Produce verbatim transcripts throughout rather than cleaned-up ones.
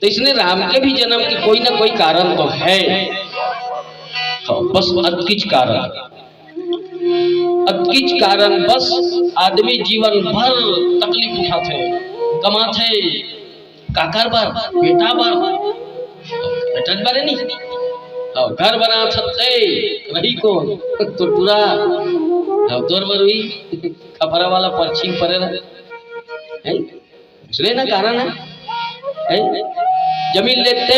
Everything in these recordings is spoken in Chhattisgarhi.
तो इसने राम के भी जन्म की कोई ना कोई कारण तो है। हाँ, बस अतकिच कारण, अतकिच कारण बस आदमी जीवन भर तकलीफ उठाथे, कमाथे, काकर बर? बेटा बर। बेटा बर नहीं। हाँ, घर बनात हते, रही कोन? टुरटुरा। हाँ, तोर बर हुई खपरा वाला परछी परे रहे। हैं? दूसरे ना कारण है, हैं? जमीन लेते,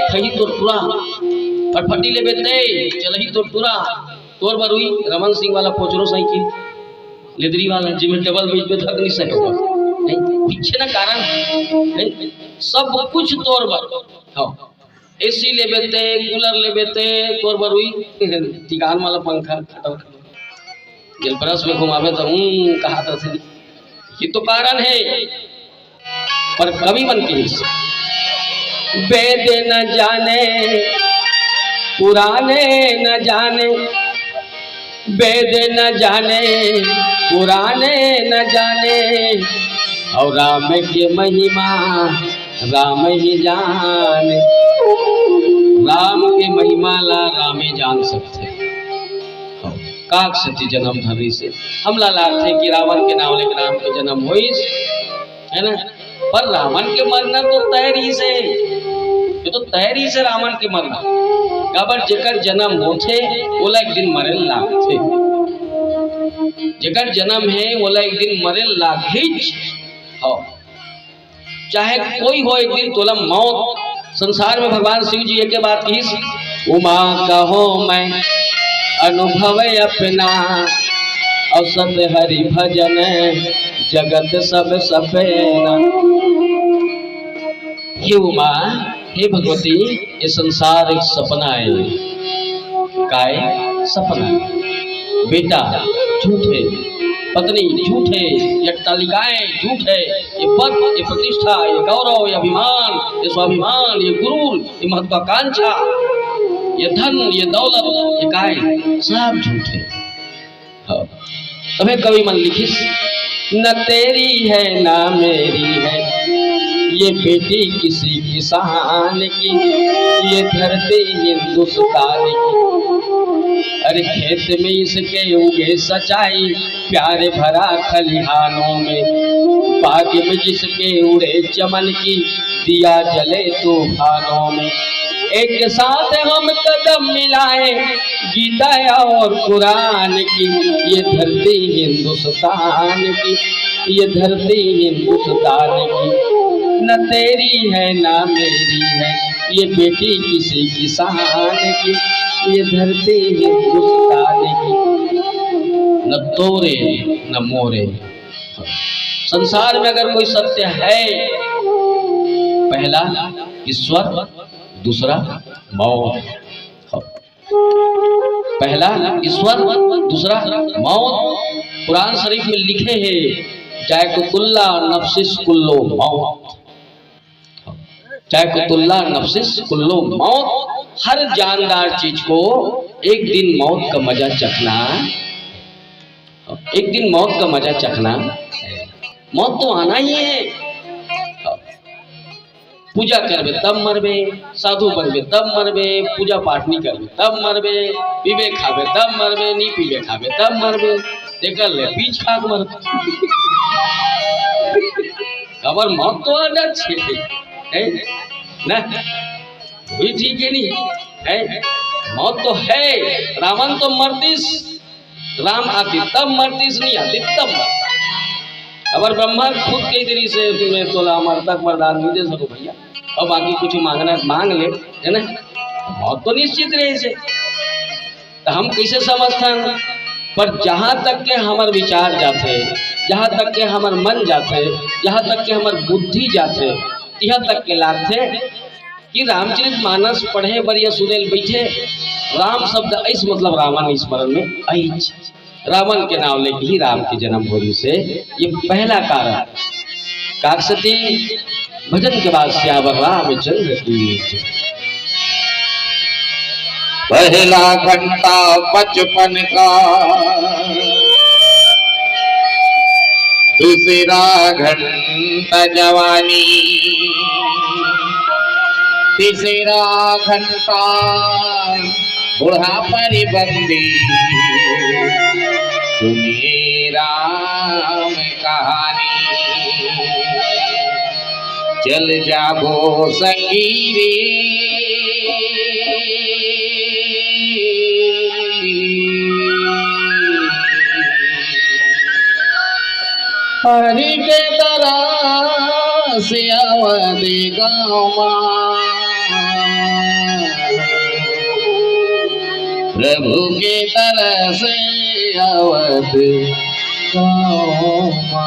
खही टुरटुरा, फटफटी लेबे ते, चलही टुरटुरा, तोर बर हुई रमन सिंह वाला पोचरो साइकिल, लेदरी वाला, जिमे डबल बीच में धक नहीं सके, हैं? पीछे ना कारण, हैं? सब कुछ तोर बर, हाँ। एसी लेबे ते, कूलर लेबे ते, तोर बर हुई टिकान वाला पंखा, खटल खटल। जेन ब्रश में घुमावे तो हम्म कहा था से, ये तो कारण है। पर कवि मन के हिस्से, वेद न जाने, पुराने न जाने, वेद न जाने, पुराने न जाने, और राम के महिमा राम ही जाने। राम के महिमा ला रामे जान सकथे। काकसती जन्म धरिस हे। हमला लागथे कि रावण के नाव लेके राम के जन्म होइस, है ना? पर रावण के मरना तो तय रहिस हे, ये तो तय रहिस हे रावण के मरना। काबर जेकर जन्म होथे, ओला एक दिन मरे लागथे। जेकर जन्म हे, ओला एक दिन मरे लागहीच। हाँ। चाहे कोई हो, एक दिन तोला मौत। संसार में भगवान शिव जी एके बात किहिस, उमा कहो मैं अनुभव अपना, और सत हरि भजन जगत सब सपना। हे उमा, हे भगवती, ये संसार एक सपना है। काय सपना? बेटा झूठ है, पत्नी झूठ है, ये अट्टालिकाएं झूठ है, ये पद, ये प्रतिष्ठा, ये गौरव, ये अभिमान, ये स्वाभिमान, ये गुरूर, ये महत्वाकांक्षा, ये धन, ये दौलत, ये काय, सब झूठ है। हाँ। तभे कवि मन लिखिस, न तेरी है ना मेरी है ये बेटी किसी किसान की, ये धरती हिंदुस्तान की। अरे खेत में इसके उगे सचाई, प्यारे भरा खलिहानों में, बाग में जिसके उड़े चमन की, दिया जले तूफानों में। एक साथ हम कदम मिलाए गीता और कुरान की, ये धरती हिंदुस्तान की, ये धरती हिंदुस्तान की। न तेरी है ना मेरी है ये बेटी किसी किसान की, ये धरती हिंदुस्तान की। न तोरे न मोरे, संसार में अगर कोई सत्य है, पहला ईश्वर, दूसरा मौत। पहला ईश्वर, दूसरा मौत। कुरान शरीफ में लिखे है, जायकुतुल्ला नफ्सिस कुल्लो मौत। जायकुतुल्ला नफ्सिस कुल्लो मौत। हर जानदार चीज को एक दिन मौत का मजा चखना, एक दिन मौत का मजा चखना। मौत तो आना ही है। पूजा करबे तब मरबे, साधु बनबे तब मरबे, पूजा पाठ नहीं करबे तब मरबे, पीबे खाबे तब मरबे, नहीं पीबे खाबे तब मरबे। तेकर ले बीच खाक मरबे। काबर मौत तो आना छे, है ना? वही ठीक है नहीं है? मौत तो है। रावण तो मरतीस, राम आती तब मरतीस, नहीं आती तब मरतीस। अबर ब्रह्मा खुद कही देरी से मैं तोला अमरता के वरदान नहीं दे सकूं भैया, और बाकी कुछ मांगना है मांग ले, है ना? मौत तो निश्चित रहे से। तो हम कैसे समझथन? पर जहां तक के हमर विचार जाथे, जहां तक के हमर मन जाथे, जहां तक के हमर बुद्धि जाथे, यहां तक के लागथे कि रामचरित मानस पढ़े बर या सुने ल बैठे, राम शब्द अइस मतलब रावण स्मरण में अइच। रावण के नाव लेके ही राम के जन्म होइस हे। ये पहला कारण। काकसती भजन के बाद सियावर रामचंद्र की जय। पहला घंटा बचपन का, दूसरा घंटा जवानी। तीसरा घंटा बुढ़ापा रे बंदी, सुनिए राम कहानी। चल जाबो संगी रे। हरि के तरस अवध गाँव मा, प्रभु के तरस अवध गाँव मा।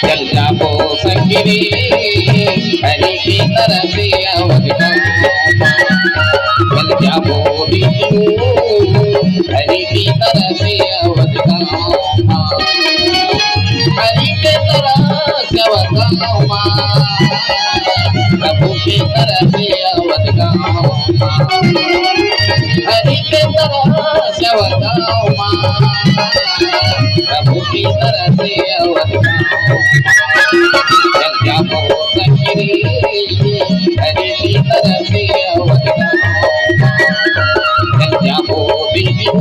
चल जाबो संगी रे, हरि के तरस अवध गाँव मा। चल जाबो दीदी हो, हरि के तरस अवध गाँव मा। हरि के तरस अवध गाँव मा, प्रभु के तरस अवध गाँव मा। हरि के तरस अवध गाँव मा, प्रभु के तरस अवध गाँव मा। चल जाबो संगी रे, हरि के तरस अवध गाँव मा। चल जाबो दीदी हो।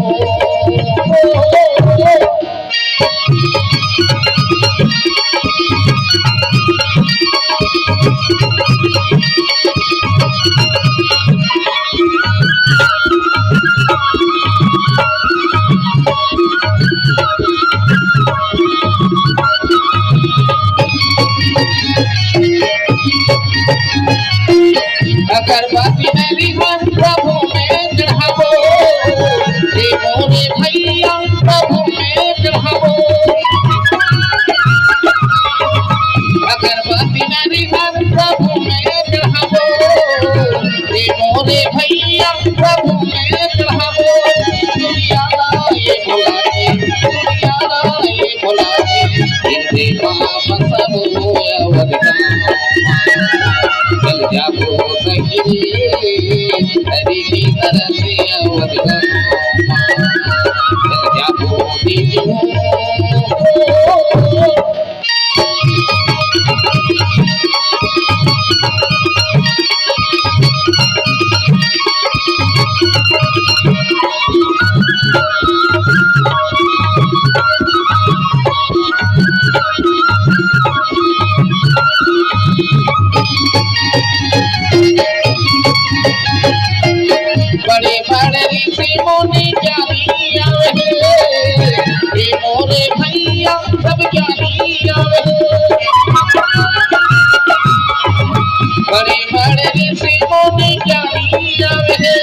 अगरबत्ती नरिहर प्रभु में चढ़ाबो, हे मोरे भैया प्रभु में चढ़ाबो। अगरबत्ती नरिहर प्रभु में चढ़ाबो, हे मोरे भैया प्रभु में चढ़ाबो। दुनिया ला ये भुला के, दुनिया ला ये भुला के, इनके पाप सब अवध गाँव। चल जाबो संगी रे, हरि के तरस अवध गाँव। चल जाबो दीदी हो। बड़े बड़े ऋषि मुनि ज्ञानी आवे हे, हे मोरे भैया सब ज्ञानी आवे हे। बड़े बड़े ऋषि मुनि ज्ञानी आवे हे,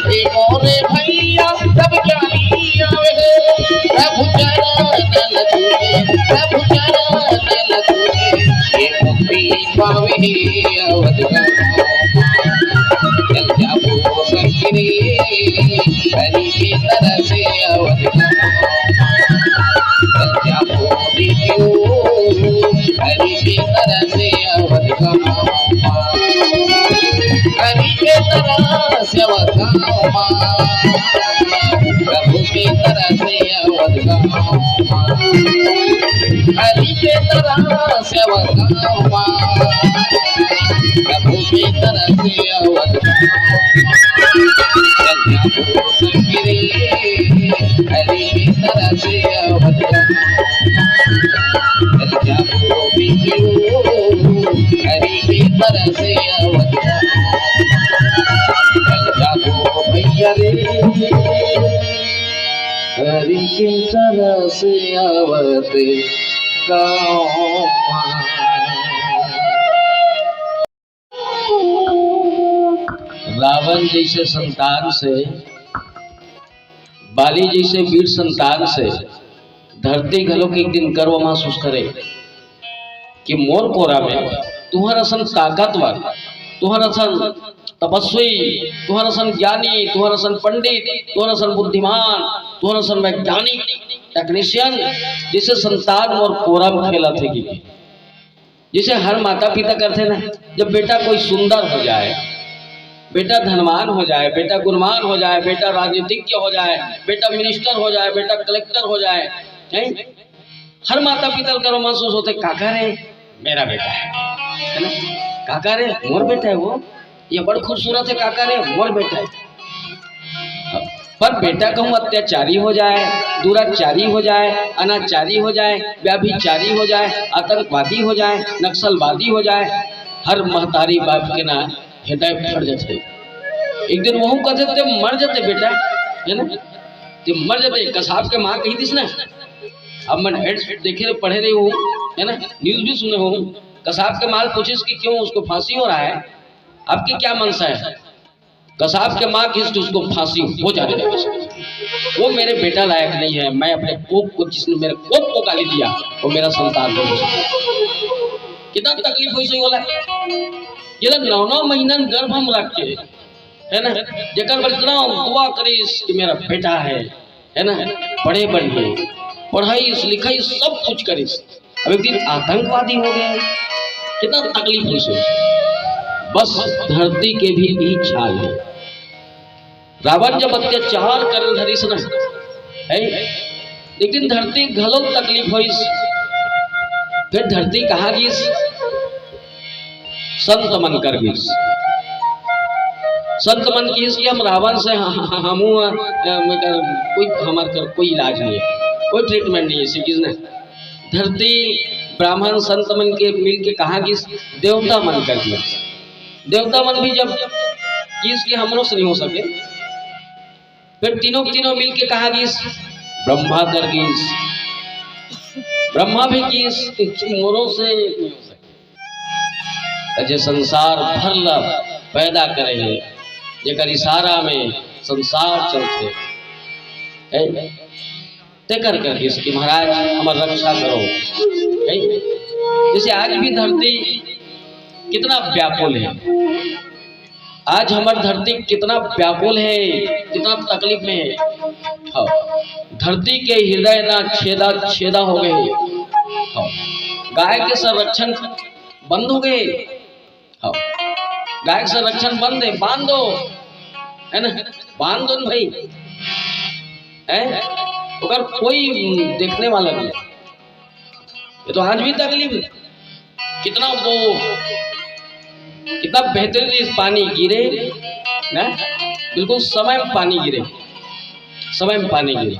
हे मोरे भैया सब ज्ञानी आवे हे। प्रभु चरणन धूले, प्रभु चरणन धूले, ये मुक्ति पावे अवध गाँव। चल जाबो संगी रे, हरि के तरस अवध गाँव। चल जाबो दीदी हो, हरि के तरस अवध गाँव। हरि के तरस अवध गाँव। प्रभु के तरस अवध गाँव। हरि के तरस अवध गाँव। प्रभु के तरस अवध गाँव। चल जाबो संगी रे, हरि के तरस अवध गाँव। चल जाबो दीदी हो, हरि के तरस अवध गाँव। चल जाबो भैया रे, हरि के तरस अवध गाँव। रावण जइसे संतान से, बाली जइसे वीर संतान से धरती घलो के एक दिन गर्व महसूस करे कि मोर कोरा में तुँहर असन ताकतवर, तुँहर असन तपस्वी, तुँहर असन ज्ञानी, तुँहर असन पंडित, तुँहर असन बुद्धिमान, तुँहर असन वैज्ञानिक, technician जइसे संतान मोर कोरा में खेलत हे कि। जइसे हर माता पिता करथे ना, जब बेटा कोई सुंदर हो जाए, बेटा धनवान हो जाए, बेटा गुणवान हो जाए, बेटा राजनीतिज्ञ हो जाए, बेटा मिनिस्टर हो जाए, बेटा कलेक्टर हो जाए, हैं? हर माता पिता ल करो महसूस होथे, "काका रे, मेरा बेटा है, है ना? काका रे, मोर बेटा है वो, ये बड़ खूबसूरत है, काका रे, मोर बेटा है।" पर बेटा कहूँ अत्याचारी हो जाए, दुराचारी हो जाए, अनाचारी हो जाए, व्यभिचारी हो जाए, आतंकवादी हो जाए, नक्सलवादी हो जाए, हर महतारी बाप के ना हृदय फट जाथे। एक दिन वहू कहथे, "ते मर जाते बेटा, है ना, ते मर जाते।" कसाब के माँ कही दिस ना, अब मैं एड्स देखे रहे, पढ़े रहे हूँ, है ना, न्यूज़ भी सुने हूँ। कसाब के माँ पूछिस कि क्यों उसको फांसी हो रहा है, आपकी क्या मंशा है? कसाब के माँ किस उसको फांसी हो जाने लगी। वो मेरे बेटा लायक नहीं है, मैं अपने कोख को, जिसने मेरे कोख को गाली दिया, वो मेरा संतान नहीं हो सकता। कितना तकलीफ होइस होला। ये ला नौ नौ महीना गर्भ में रख के, है ना, जेकर बर इतना दुआ करिस कि मेरा बेटा है, है ना, बड़े बनिए, पढ़ाई लिखाई सब कुछ करिस। अब एक दिन आतंकवादी हो गए, कितना तकलीफ होइस। बस धरती के भी यही चाल है। रावण जब अत्याचार करे धरिस ना, है, लेकिन धरती घलो तकलीफ होइस। फिर धरती कहाँ गिस? संत मन कर गिस। संत मन किहिस कि हम रावण से ह-, ह-, हमू, अ, अ, कोई हमार कर कोई इलाज नहीं है, कोई ट्रीटमेंट नहीं है, इसी चीज ने धरती ब्राह्मण संत मन के मिल के कहाँ गिस? देवता मन कर गिस। देवता मन भी जब किहिस कि हमरो से नहीं हो सके, फिर तीनों तीनों मिल के कहाँ गिस? ब्रह्मा कर गिस। ब्रह्मा भी किहिस कि मोरो से नहीं हो सके। जे संसार भर ला पैदा करे हे, जेकर इशारा में संसार चलथे, है? तेकर कर गिस कि महाराज हमर रक्षा करो, है? जैसे आज भी धरती कितना व्याकुल है, आज हमर धरती कितना व्याकुल है, कितना तकलीफ में है। हाँ, धरती के हृदय ना छेदा छेदा हो गए। हाँ, गाय के संरक्षण बंद हो गए। हाँ, गाय के संरक्षण बंद है, बांध दो, है ना, बांध दो न भाई, है, ओकर कोई देखने वाला नहीं। ये तो आज भी तकलीफ है। कितना वो, कितना बेहतरीन चीज, पानी गिरे ना, बिल्कुल समय में पानी गिरे, समय में पानी गिरे।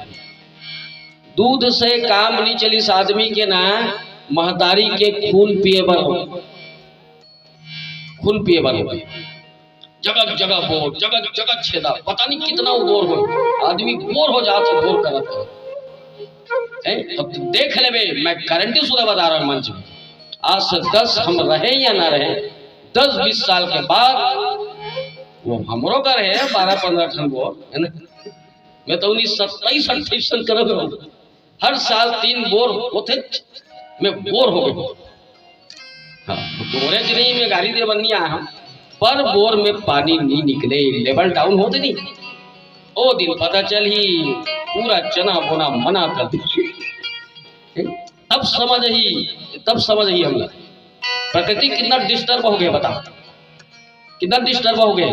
दूध से काम नहीं चलिस आदमी के ना, महतारी के खून पिए बर हो, खून पिए बर हो। जगह जगह बोर, जगह जगह छेदा, पता नहीं कितना वो बोर हो, आदमी बोर हो जात है, बोर करत है। हैं? अब तो देख लेबे, मैं गारंटी सुधा बता रहा हूँ मंच में, आज से दस हम रहे या ना रहे, दस बीस साल के बाद वो हमरो घर है, बारह पन्द्रह ठन बोर, है ना? मैं तो उन्नीस सत्ताईस अट्ठाईस करत रहूँ, हर साल तीन बोर होथे, मैं बोर हो गए। हाँ, बोरे च नहीं, मैं गाड़ी दे बन्नी आया हूँ, पर बोर में पानी नहीं निकले, लेवल डाउन होथे नहीं, ओ दिन पता चलही, पूरा चना बोना मना कर दी। तब समझ ही, तब समझ ही हमला प्रकृति कितना डिस्टर्ब हो गए, बता, कितना डिस्टर्ब हो गए।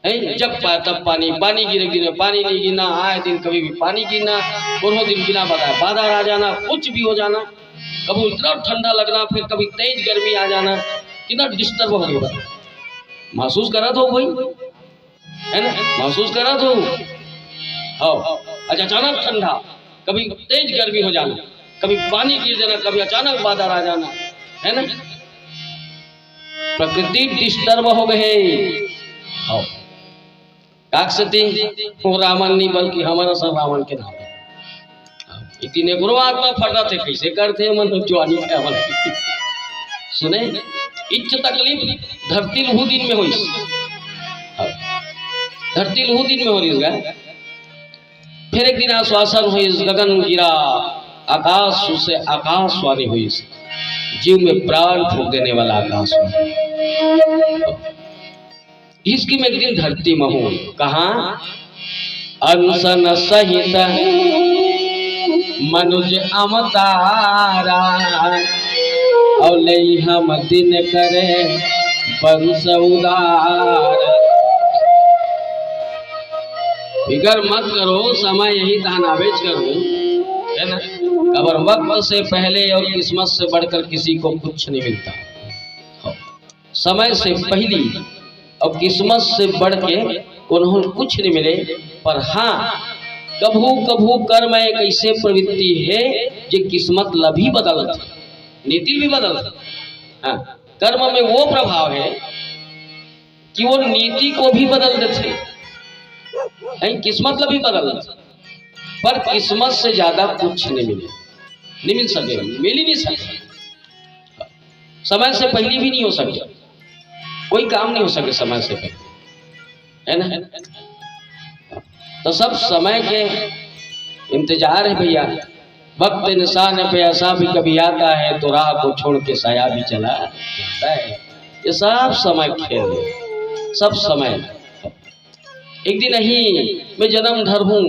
हैं, जब पाए तब पानी, पानी गिरे दिन में पानी नहीं गिरना, आए दिन कभी भी पानी गिरना, कोनो दिन बिना बताए बादर आ जाना, कुछ भी हो जाना, कभी इतना ठंडा लगना, फिर कभी तेज गर्मी आ जाना, कितना डिस्टर्ब हो गया। महसूस करत हो भाई, है ना? महसूस करत हो? हाँ। अच्छा, अचानक ठंडा, कभी तेज गर्मी हो जाना, कभी पानी गिर जाना, कभी अचानक बादर आ जाना, है ना? प्रकृति डिस्टर्ब हो गए। हाँ। काकसती वो रावण नहीं, बल्कि हमारा सब रावण के नाम है। इतने गुरु आत्मा फटा थे, कैसे करते मन ज्वानी है मन। सुने, इच्छ तकलीफ धरती लहू दिन में होइस। हाँ। धरती लहू दिन में हो रही है। फिर एक दिन आश्वासन होइस, गगन गिरा, आकाश से आकाशवाणी होइस, जीव में प्राण फूंक देने वाला आकाशवाणी। इसकी में एक दिन धरती महूं कहा, अनशन सहित मनुज अवतारा, और ले हम दिन करे वंश उदारा। फिकर मत करो, समय यही तहन आबेच करो, है ना? काबर वक्त से पहले और किस्मत से बढ़कर किसी को कुछ नहीं मिलता। समय से पहली और किस्मत से बढ़ के कोनो ल कुछ नहीं मिले, पर हाँ, कभू कभू कर्म एक ऐसे प्रवृत्ति हे जे किस्मत ल भी बदलत हे, नीति ल भी बदलत हे। हाँ, कर्म में वो प्रभाव हे कि वो नीति को भी बदल देथे, नहीं, किस्मत ल भी बदल देथे, पर किस्मत से ज्यादा कुछ नहीं मिले, नहीं मिल सके, मिल ही नहीं सके। समय से पहली भी नहीं हो सके, कोई काम नहीं हो सके समय से पहले, है ना? तो सब समय के इंतजार है भैया। वक्त इंसान पे ऐसा भी कभी आता है तो राह को छोड़ के साया भी चला जाता है। ये सब समय खेल है, सब समय। एक दिन अही मैं जन्म धरहूं,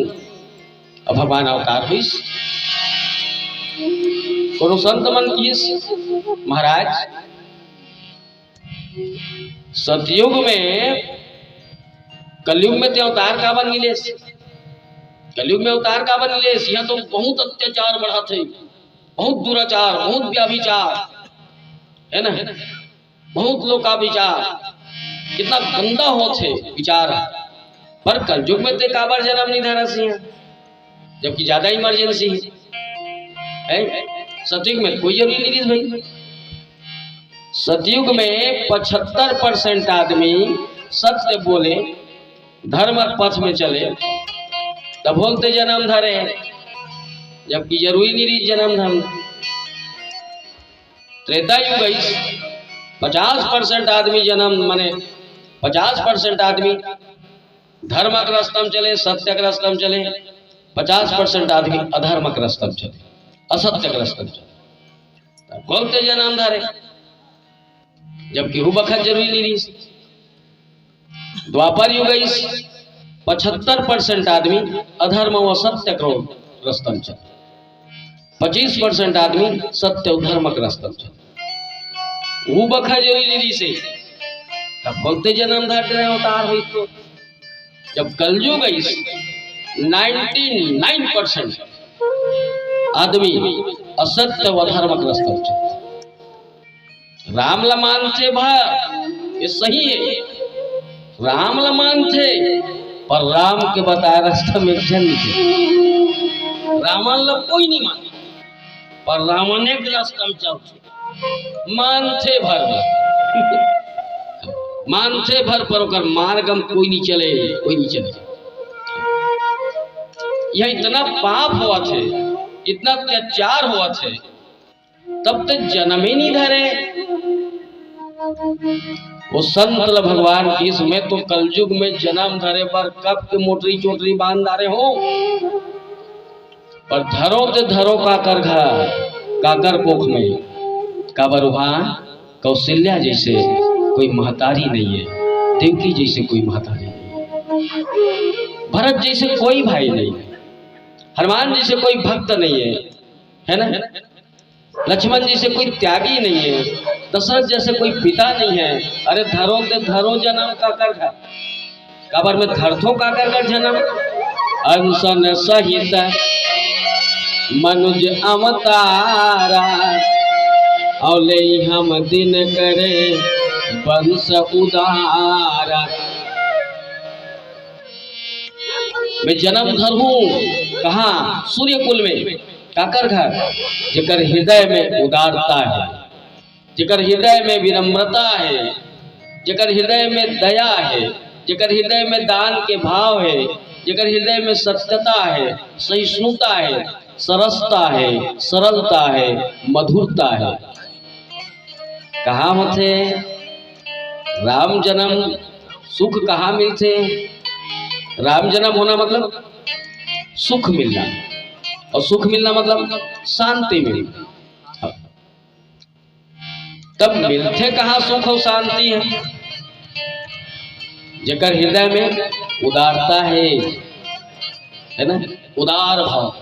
अब भगवान अवतार होइस। कोनो संत मन किहिस, महाराज, सतयुग में, कलयुग में ते अवतार काबर नइ लेस? कलयुग में अवतार काबर नइ लेस? इहां तो बहुत अत्याचार बढ़त हे, बहुत दुराचार, बहुत व्याभिचार, है ना? बहुत लोकाभिचार, कितना गंदा होत हे विचार। पर कलयुग में ते काबर जन्म नइ धरस इहां, जबकि ज्यादा emergency हे, हैं? सतयुग में कोई जरूरी नइ रिहिस भाई। सतयुग में पचहत्तर percent आदमी सत्य बोले, धर्म पथ में चले, तभो ल ते जन्म धरे, जबकि जरूरी नइ रिहिस जन्म धरना। त्रेता युग अइस, पचास percent आदमी जन्म, माने पचास percent आदमी धर्म के रस्ता में चले, सत्य के रस्ता में चले, पचास percent आदमी अधर्म के रस्ता में चले, असत्य के रस्ता में चले। तभो ल ते जन्म धरे, जबकि वो बखत जरूरी नइ रिहिस। द्वापर युग अइस, पचहत्तर percent आदमी अधर्म अउ असत्य के रस्ता में चले, पच्चीस percent आदमी सत्य अउ धर्म के रस्ता में चले। वो बखत जरूरी नइ रिहिस, तभो ल ते जन्म धर रहे अवतार होइस तो। जब कलयुग अइस, ninety nine percent आदमी असत्य अउ अधर्म के रस्ता में चले। राम ल मानथे भर, ये सही हे, राम ल मानथे, पर राम के बताए रस्ता में चलथे। रावण ल कोई नइ माने, पर रावण के रस्ता में चलथे, मानथे भर, मानथे भर, पर ओकर मार्ग म कोई नइ चले, कोई नइ चले। यह इतना पाप होवत हे, इतना अत्याचार होवत हे, तब ते जन्म ही नइ धरे। वो संत ल भगवान किहिस, मैं तो कलयुग में जन्म धरे बर कब के मोटरी चोटरी बांध डारे हों, पर धरों ते धरों काकर घर, काकर कोख में, काबर उहां कौशल्या जइसे कोई महतारी नइ हे, देवकी जइसे कोई महतारी नइ हे, भरत जइसे कोई भाई नइ हे, हनुमान जइसे कोई भक्त नइ हे, है ना? लक्ष्मण जइसे कोई त्यागी नइ हे, दशरथ जइसे कोई पिता नइ हे। अरे धरों ते धरों जन्म काकर घर, काबर मैं धरथों काकर घर जन्म? अंसन सहित मनुज अवतारा, अउ लेई हम दिन करे बंस उदारा। मैं जन्म धरहूं कहां? सूर्य कुल में। काकर घर? जेकर हृदय में उदारता हे, जेकर हृदय में विनम्रता हे, जेकर हृदय में दया हे, जेकर हृदय में दान के भाव हे, जेकर हृदय में सत्यता हे, सहिष्णुता हे, सरसता हे, सरलता हे, मधुरता हे। कहां होथे राम जन्म? सुख कहां मिलथे? राम जन्म होना मतलब सुख मिलना, अउ सुख मिलना मतलब शांति मिलना। तब मिलथे कहां सुख अउ शांति हे? जेकर हृदय में उदारता हे, है ना, उदार भाव,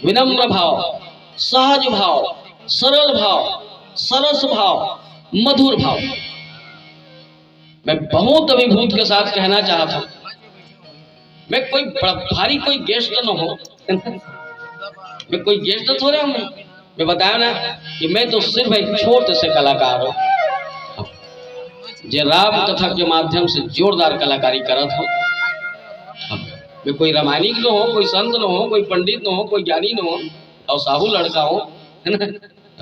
विनम्र भाव, सहज भाव, सरल भाव, सरस भाव, मधुर भाव। मैं बहुत अभिभूत के साथ कहना चाहत हूं, मैं कोई बड़ा भारी कोई गेस्ट न हो। मैं कोई गेस्ट थोड़े हूँ। मैं बताया ना कि मैं तो सिर्फ एक छोटे से कलाकार हूँ। जे राम कथा के माध्यम से जोरदार कलाकारी करत हो। मैं कोई रामायणिक न हो, कोई संत न हो, कोई पंडित न हो, कोई ज्ञानी न हो, और साहू लड़का हो, है ना?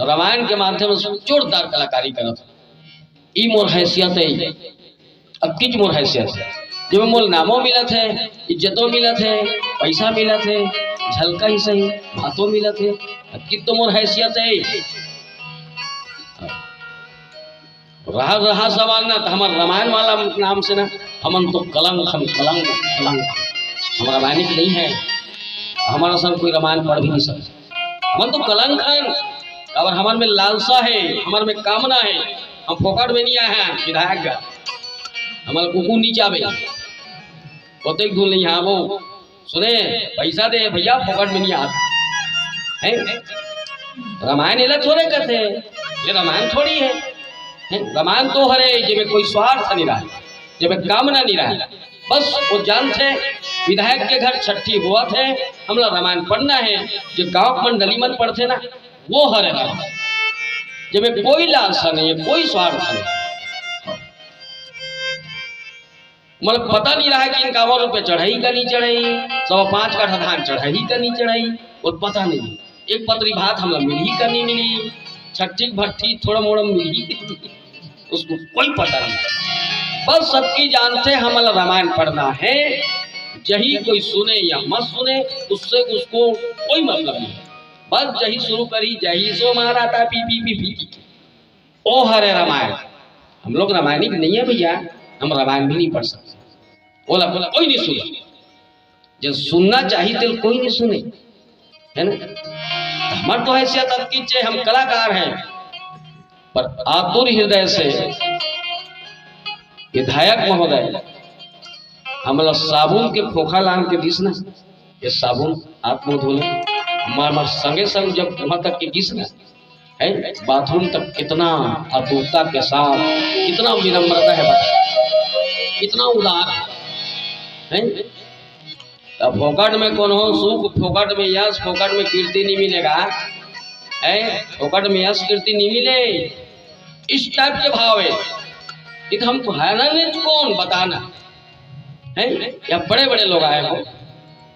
रामायण के माध्यम से जोरदार कलाकारी करत हो। ई मोर हैसियत है, अतकीच मोर हैसियत है। जेमे मोल नामो मिलत है, इज्जतो मिलत है, पैसा मिलत है, झलका ही सही, भातो मिलत है, अतकीच तो मोर हैसियत है। रहा, रहा सवाल ना, तो हमार रामायण वाला नाम से ना, हमन तो कलंक हन, कलंक, कलंक। हम रामायणिक नहीं है, हमारा सन कोई रामायण पढ़ भी नहीं सकता। हमन तो कलंक हन, काबर हमर में लालसा है, हमर में कामना है। हम फोकट में नहीं आए हैं विधायक का, हमार कुकुर नहीं चाबे, ओतेक दूर नहीं आबो। सुने, पैसा दे भैया, फोकट में नहीं आत है। रामायण एला थोड़े कहते हैं, ये रामायण थोड़ी है, है? रामायण तो हरे जेमे कोई स्वार्थ नहीं रहा, जेमे कामना नहीं रहा। बस वो जानते, विधायक के घर छट्ठी हुआ थे, हमला रामायण पढ़ना है। जो गांव मंडली मन पढ़ते ना, वो हरे रामायण, जेमे कोई लालसा नहीं है, कोई स्वार्थ नहीं। मतलब पता नहीं रहा कि इनका वो रुपये चढ़ाई का नहीं चढ़ाई, सवा पाँच काठा धान चढ़ाई का नहीं चढ़ाई, वो पता नहीं। एक पतरी भात हमला मिलही का नहीं मिली, छट्ठी भट्ठी थोड़ा मोड़ा मिलही कि नहीं, उसको कोई पता नहीं। बस सबकी जानते हमला रामायण पढ़ना है, यही कोई सुने या मत सुने, उससे उसको कोई मतलब नहीं। बस यही शुरू करी, जही सो मारा था पी पी पी पी पी। ओ हरे रामायण, हम लोग रामायणिक नहीं है भैया, हम रामायण भी नहीं पढ़ सकते। बोला बोला कोई नहीं सुना, जो सुनना चाहिए तो कोई नहीं सुने, है ना? हमार तो हैसियत अतकीच है, हम कलाकार हैं, पर आतुर हृदय से विधायक महोदय हमला साबुन के खोखा लान के दिस ना, ये साबुन हाथ मुंह धो ले। हमार, हमार संगे संग जब वहां तक के गिस ना, है, बाथरूम तक कितना आतुरता के साथ, कितना विनम्रता है, बता, कितना उदार है। अब फोकट में कोनो सुख, फोकट में यश, फोकट में कीर्ति नहीं मिलेगा, है, फोकट में यश कीर्ति नहीं मिले। इस टाइप के भाव है। ये तो हमको हैरान है, कौन बताना है? या बड़े बड़े लोग आए हो,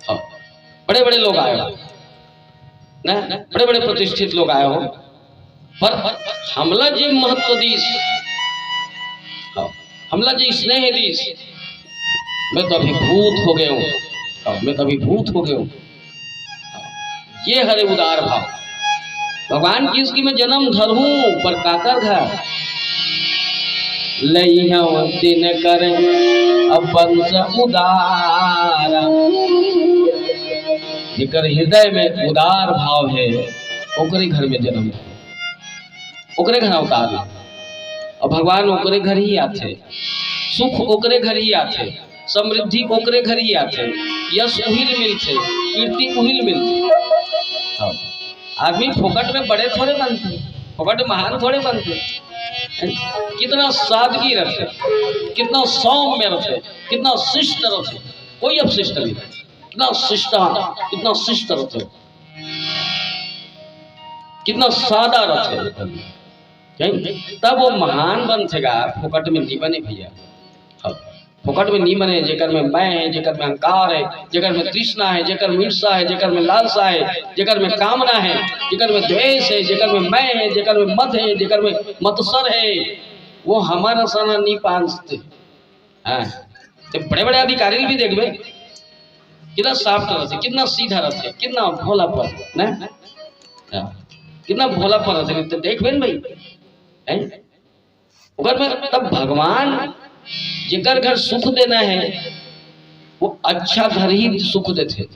हाँ, बड़े बड़े लोग आए हो ना, बड़े बड़े प्रतिष्ठित लोग आए हो, पर हमला जे महत्व दीस, हाँ, हमला जे स्नेह दीस, मैं तो अभिभूत हो गया हूँ, हाँ, मैं तो अभिभूत हो गया हूँ। ये हरे उदार भाव। भगवान किस की मैं जन्म धरहूं पर काकर घर, लइहौं तिनकर अपन से उदार। जेकर हृदय में उदार भाव है, ओकरे घर में जन्म है, ओकरे घर अवतार है। और भगवान ओकरे घर ही आथे, सुख ओकरे घर ही आथे, समृद्धि ओकरे घर ही आथे, यश उही ल मिलथे, कीर्ति उही ल मिलथे। हाँ। आदमी फोकट में बड़े थोड़े बनथे, फोकट में महान थोड़े बनथे। कितना सादगी रथे, कितना सौम्य रथे, कितना शिष्ट रथे, कोई अपशिष्ट नहीं रथे। कितना शिष्ट, कितना शिष्ट रथे, कितना सादा रथे। नहीं? तब वो महान बनथे गा, फोकट में नहीं बने भैया। हाँ, फोकट में नहीं बने। जेकर में मैं है, जेकर में अहंकार है, जेकर में तृष्णा है, जेकर में ईर्षा है, जेकर में लालसा है, जेकर में कामना है, जेकर में द्वेष है, जेकर में मैं है, जेकर में मद है, जेकर में मत्सर है, वो हमारा सना नहीं पासते। हाँ, तो बड़े बड़े अधिकारी भी देखबे, कितना सॉफ्ट रहते, कितना सीधा रहते, कितना भोलापन, ना? हाँ, कितना भोलापन रहते, तो देखबे न भाई, हैं? ओकर में तब भगवान जेकर घर सुख देना है, वो अच्छा घर ही सुख देथे।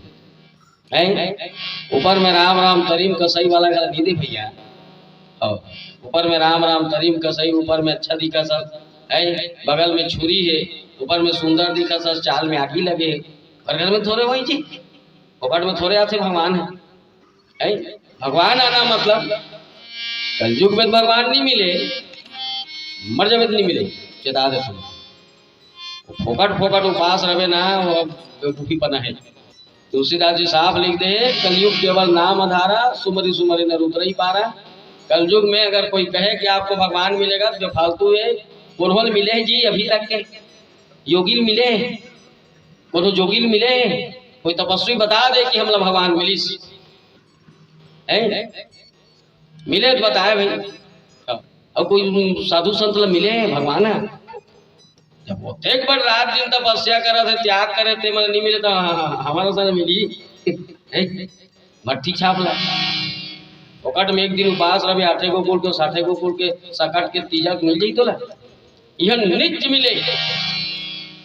हैं? ऊपर में राम राम तरीम कसई वाला घर नहीं दे भैया। हाँ, ऊपर में राम राम तरीम कसई, ऊपर में अच्छा दिखा सर, है, बगल में छुरी है, ऊपर में सुंदर दिखा सर, चाल में आगी लगे है। घर घर में थोड़े होई जी, फोकट में थोड़े आथे भगवान है। हैं? भगवान आना मतलब कलयुग में भगवान नहीं मिले, मर जाबे तो नहीं मिले, चेता देथों। फोकट फोकट उपास रहे ना, वो बेवकूफी पना है। तुलसीदास जी साफ लिख दे, "कलयुग केवल नाम अधारा, सुमरि सुमरि नर उतरहि पारा।" कलयुग में अगर कोई कहे कि आपको भगवान मिलेगा, तो फालतू है। कोनो ल मिले जी अभी तक के? योगी ल मिले? कोनो जोगी ल मिले? कोई तपस्वी बता दे कि हमला भगवान मिलिस है? मिले तो बताए भाई। अउ कोई साधु संत ल मिले भगवान? जब ओतेक बड़ रात दिन तपस्या करत हे, त्याग करे, ते मन नहीं मिले, तो हमर सन मिली? हैं? मट्ठी छाप ला। फोकट में एक दिन उपास रहे, आठे गो कुल के, साठे गो कुल के, सकट के तीजा मिल जाई तोला? यह नित्य मिले।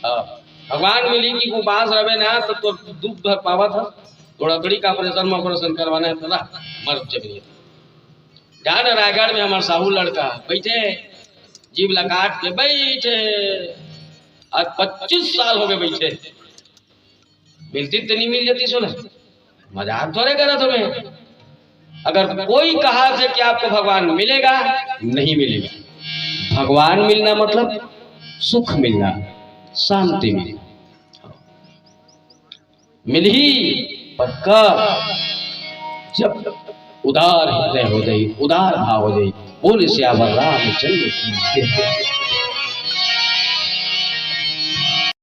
हाँ, भगवान मिली कि उपास रहे ना, तो तोर दुख भर पावत ह, तोर अकड़ी का ऑपरेशन में ऑपरेशन करवाना है, तोला मर जमीन। जान रायगढ़ में हमार साहू लड़का बैठे, जीभ ला काट के बैठे, आज पच्चीस साल हो गए बैठे, मिलती तो नहीं मिल जाती सुना। मजाक थोड़े करत हमें। अगर कोई कहा से कि आपको भगवान मिलेगा, नहीं मिलेगा। भगवान मिलना मतलब सुख मिलना, शांति मिलना। मिलही, पर कब? जब उदार हृदय हो जाई, उदार भाव हो जाई। बोल सियावर रामचंद्र की जय।